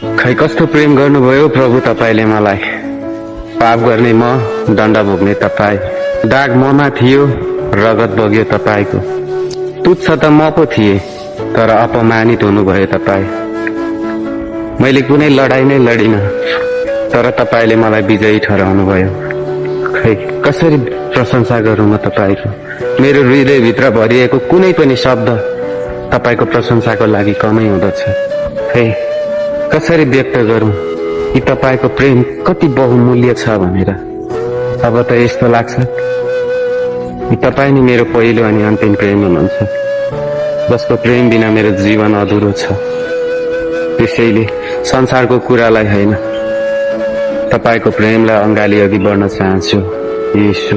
खै कस्तो प्रेम गर्नुभयो प्रभु तपाईले मलाई। पाप गर्ने म, दण्ड भोग्ने तपाई। दाग ममा थियो, रगत बग्यो तपाईको। तुच्छ त म पो थिए, तर अपमानित हुनुभयो तपाई। मैले कुनै लडाई नै लडिन, तर तपाईले मलाई विजयी ठहराउनु भयो। खै कसरी प्रशंसा गरौँ म तपाईको। मेरो हृदयभित्र भरिएको कुनै पनि शब्द तपाईको प्रशंसाको लागि कमै हुँदछ। खै कसरी व्यक्त गरौँ कि तपाईको प्रेम कति बहुमूल्य छ भनेर। अब त यस्तो लाग्छ कि तपाई नै मेरो पहिलो अनि अन्तिम प्रेम हुनुहुन्छ, जसको प्रेम बिना मेरो जीवन अधुरो छ। त्यसैले संसारको कुरालाई होइन, तपाईको प्रेमलाई अँगाली अघि बढ्न चाहन्छु, येशू।